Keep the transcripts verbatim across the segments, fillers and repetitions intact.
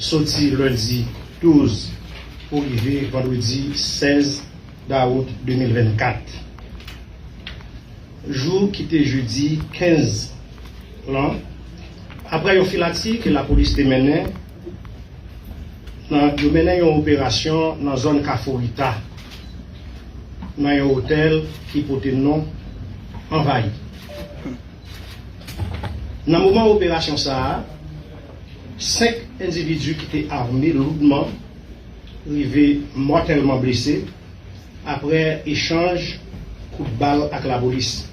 soti lendi douz pou rive vandredi sèz dawout de mil vennkat. Jou ki te jedi kenz lan, apre yon filatye ke lapolis te mennen, nan, yo mennen yon operasyon nan zòn Kafou Rita, nan yon otèl ki pote non Anvayi. Nan moman operasyon sa a, senk endividi ki te ame loudman rive mòtèlman blese apre echanj kout bal ak lapolis.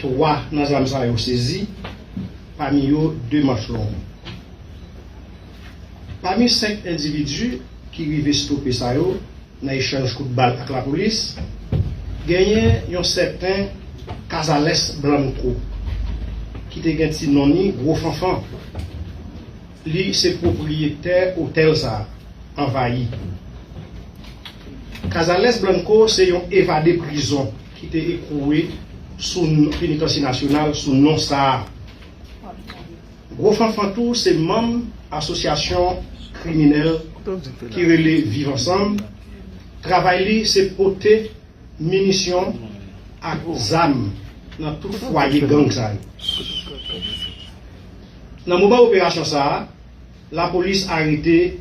Twa nan zam sa yo sezi, pami yo de manch long. Pami senk endividi ki rive stope sa yo nan echanj kout bal ak lapolis, genyen yon sèten Kazales Blanco, ki te gen ti non ni Gwo Fanfan. Li se pwopriyetè otèl sa a, Anvayi. Kazales Blanco se yon evade prizon ki te ekwoule sou n-, Penitansye Nasyonal sou non sa a. Gwo Fanfan tou se manm asosyasyon kriminèl ki rele Viv Ansanm. Travay li se pote minisyon ak zam nan tout fwaye gang sa yo. Nan moman operasyon sa a, lapolis arete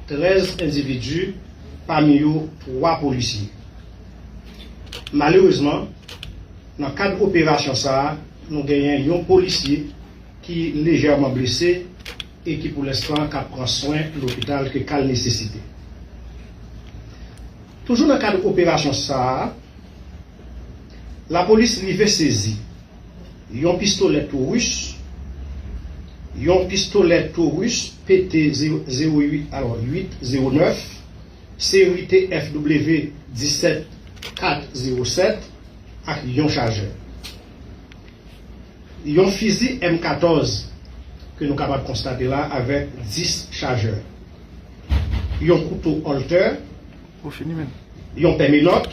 trèz endividi, pami yo twa polisye. Malerezman, nan kad operasyon sa a, nou genyen yon polisye ki lejèman blese e ki pou lenstan k ap pran swen lopital ke ka l nesesite. Toujou nan kad operasyon sa a, lapolis rive sezi yon pistolè Taurus, yon pistolè Taurus P T zewo uit, alò, uit zewo nèf, seri T F W disèt kat zewo sèt ak yon chajè. Yon fizi M katòz ke nou kapab konstate la avèk dis chajè. Yon kouto Holter, yon pè menòt,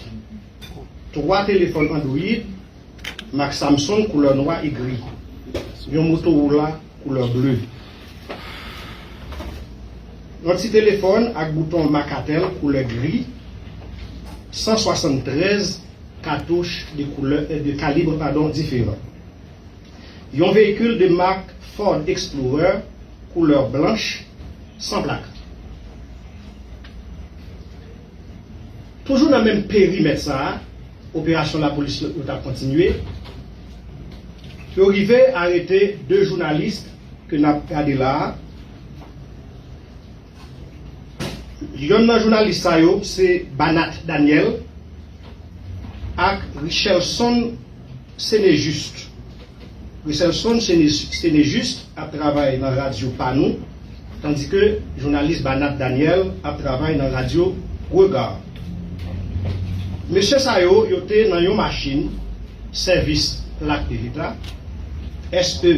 twa telefòn Android, mak Samsung koulè nwa e gri, yon Motorola koulè ble. Yon ti telefòn ak bouton Macatel koulè gri, san swasanntrèz katouch de koulè, de kalib, padon, diferan. Yon veyikil de mak Ford Explorer koulè blanch, san plak. Toujou nan menm perimèt sa a, operasyon lapolis yo t ap kontinye. Yo rive arete de jounalis ke n ap gade la a. Yonn nan jounalis sa yo se Banat Daniel ak Richelson Senejuste. Richelson Sene-, Senejuste ap travay nan radyo Panou, tandike jounalis Banat Daniel ap travay nan radyo Regard. Mesye sa yo, yo te nan yon machin sèvis Lak de Leta, S E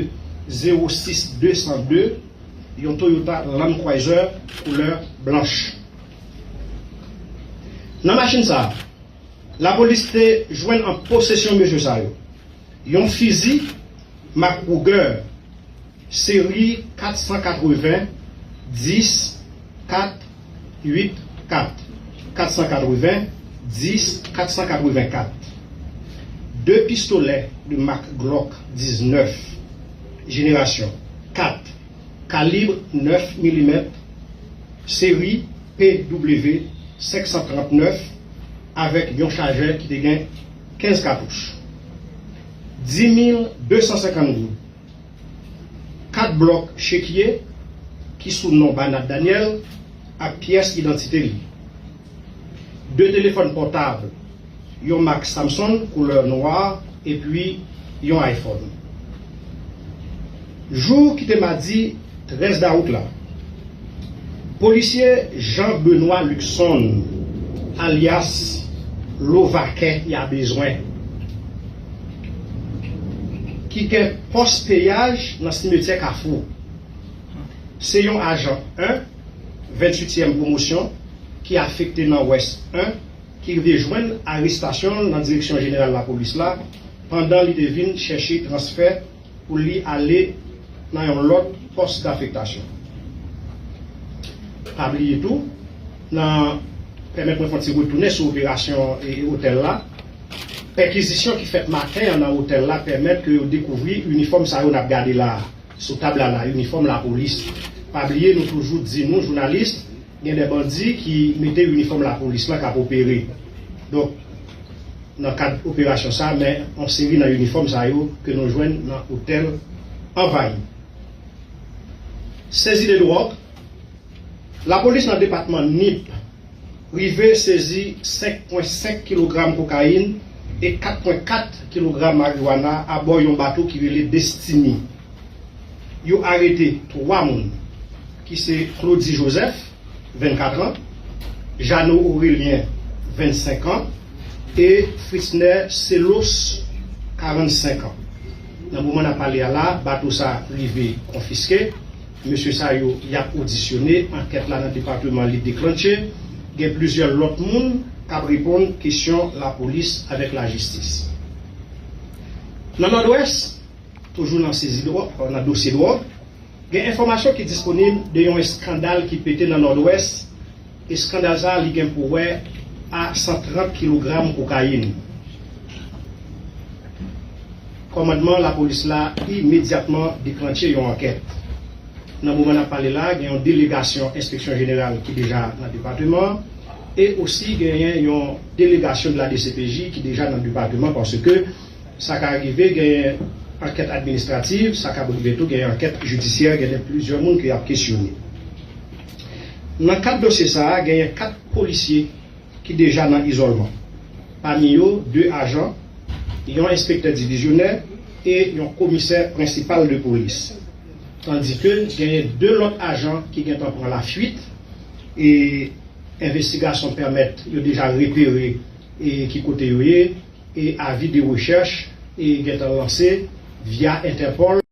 zewo sis de san de, yon Toyota Land Cruiser koulè blanch. Nan machin sa a, lapolis te jwenn an posesyon mesye sa yo yon fizi mak Ruger seri kat san katreven dis kat uit kat, kat san katreven dis kat san katreven kat, de pistolè de mak Glock diznèf jenerasyon kat, kalib nèf milimèt, seri P W senk san trannèf, avèk yon chajè ki te gen kenz katouch. Dis mil de san senkant goud. Kat blòk chekye ki sou non Banat Daniel ak pyès idantite li. De telefòn pòtab, yon mak Samsung koulè nwa epi yon iPhone. Jou ki te madi trèz dawout la, polisye Jean Benoît Luxon, alyas Lovakè y a bezwen, ki gen pòs peyaj nan simetyè Kafou, se yon ajan en, venntuityèm pwomosyon, ki afekte nan West en, ki rive jwenn arestasyon l nan Direksyon Jeneral Lapolis la, pandan li te vin chèche transfè pou li ale nan yon lòt pòs dafektasyon. Pa bliye tou, nan, pèmèt mwen fè yon ti retounen sou operasyon e, e otèl la. Pèkizisyon ki fèt maten an nan otèl la pèmèt ke yo dekouvri inifòm sa yo n ap gade la a, sou tab la la, inifòm lapolis. Pa bliye, nou toujou di nou, jounalis, gen de bandi ki mete inifòm lapolis lan k ap opere. Donk, nan kad operasyon sa, men yon seri nan inifòm sa yo ke nou jwenn nan otèl Anvayi. Sezi de dwòg, lapolis nan depatman Nip rive sezi senk pwen senk kilogram kokayin e kat pwen kat kilogram mariwana abò yon bato ki rele Destiny. Yo arete twa moun, ki se Claudy Joseph, vennkat an, Jeannot Aurélien, vennsenk an, e Fritzner Celos, karannsenk an. Nan moman n ap pale a la, bato sa rive konfiske. Mesye sa yo, y ap odisyone. Ankèt la nan depatman li deklannche. Gen plizyè lòt moun k ap reponn kesyon lapolis avèk lajistis. Nan Nòdwès, toujou nan sezi dwòg, nan dosye dwòg, gen enfòmasyon ki disponib de yon eskandal ki pete nan Nòdwès. Eskandal sa a, li gen pou wè a san trant kilogram kokayin. Kòmandman lapolis la imedyatman deklannche yon ankèt. Nan moman n ap pale la, gen yon delegasyon enspeksyon jeneral ki deja nan depatman an, e osi genyen yon delegasyon de la D C P J ki deja nan depatman, paske sa ka rive genyen ankèt administrativ, sa ka rive tou genyen ankèt jidisyè, genyen plizyè moun ke y ap kesyone. Nan kad dosye sa a, genyen kat polisye ki deja nan izòlman. Pami yo, de ajan, yon enspektè divizyonè e yon komisè prensipal de polis. Tandike genyen de lòt ajan ki gentan pran lafwit, e envestigasyon pèmèt yo deja repere e ki kote yo ye, e avi de rechèch e gentan lanse via Entèpòl.